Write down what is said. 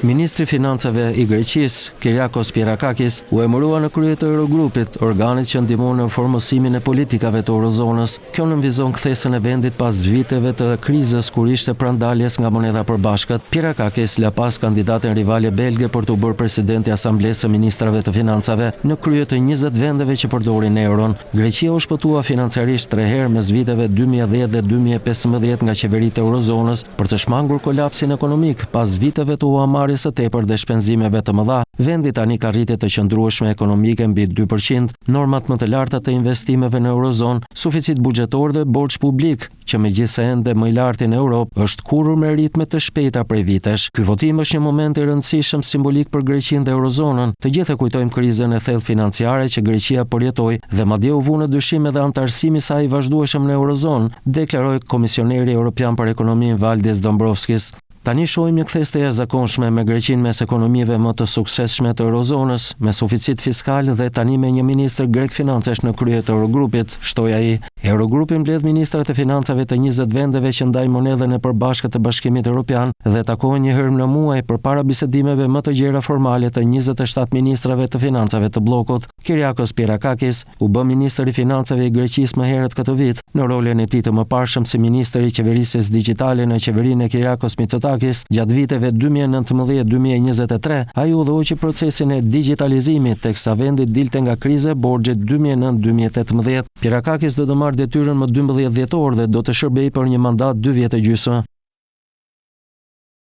Ministri i Financave i Greqisë, Kyriakos Pierrakakis, u emërua në krye të Eurogrupit, organit që ndihmon në formësimin e politikave të Eurozonës. Kjo nënvizon kthesën e vendit pas viteve të krizës kur ishte pranë daljes nga monedha e përbashkët. Pierrakakis la pas kandidaten rivale belge për t'u bërë president i Asamblesë së Ministrave të Financave në krye të 20 vendeve që përdorin euron. Greqia u shpëtua financiarisht tre herë mes viteve 2010 dhe 2015 nga qeveritë e Eurozonës për të shmangur kolapsin ekonomik pas viteve të huamarrjes së tepërt dhe shpenzimeve të mëdha. Vendi tani ka rritje të qëndrueshme ekonomike mbi 2%, normat më të larta të investimeve në Eurozonë, suficit buxhetor dhe borxh publik, që megjithëse ende më i larti në Europë, është tkurrur me ritme të shpejta prej vitesh. Ky votim është një moment i rëndësishëm simbolik për Greqinë dhe Eurozonën. Të gjithë e kujtojmë krizën e thellë financiare që Greqia përjetoi dhe madje u vu në dyshim edhe anëtarësimi i saj i vazhdueshëm në Eurozonë, deklaroi Komisioneri Europian për Ekonominë Valdis Dombrovskis. Tani shohim një kthesë të jashtëzakonshme me Greqinë mes ekonomive më të suksesshme të Eurozonës, me suficit fiskal dhe tani me një ministër grek financash në krye të Eurogrupit, shtoi ai. Eurogrupi mbledh ministrat e financave të 20 vendeve që ndajnë monedhën e përbashkët të Bashkimit Europian dhe takohen një herë në muaj përpara bisedimeve më të gjera formale të 27 ministrave të financave të bllokut. Kyriakos Pierrakakis u bë ministër i Financave i Greqisë më herët këtë vit, në rolin e tij të mëparshëm si ministër i Qeverisjes Digjitale në qeverinë e Kyriakos Mitsotakis gjatë viteve 2019-2023, ai udhëhoqi procesin e digjitalizimit teksa vendi dilte nga kriza e borxhit 2009-2018. Pierrakakis do të marrë detyrën më 12 dhjetor dhe do të shërbejë për një mandat 2 vjet e gjysmë.